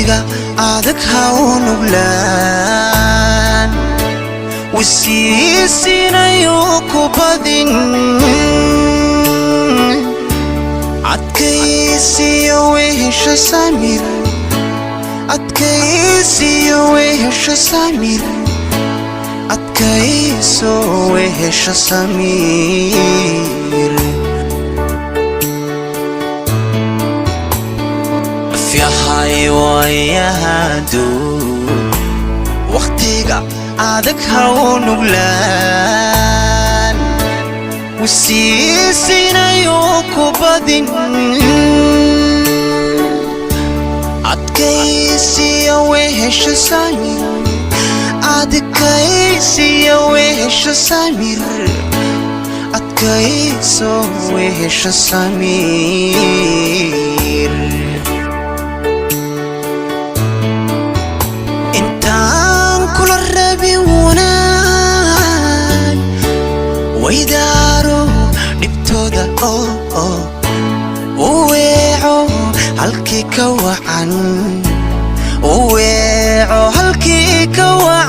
Waqtiga adag ha u nuglaan, wisiisinayo ku badin. Adkaysiyo wehesha samir, adkaysiyo wehesha samir, adkayso wehesha samir. Afyahay waayahadu, waqtiga adag ha u nuglaan, wisiisinayo ku badin. Adkaysiyo wehesha samir, adkaysiyo wehesha samir, adkayso wehesha samir. Intaan kula rabin wanaag, waydaaro dhibtooda oo u weeco halkii ka wacan, u weeco halkii ka wacan.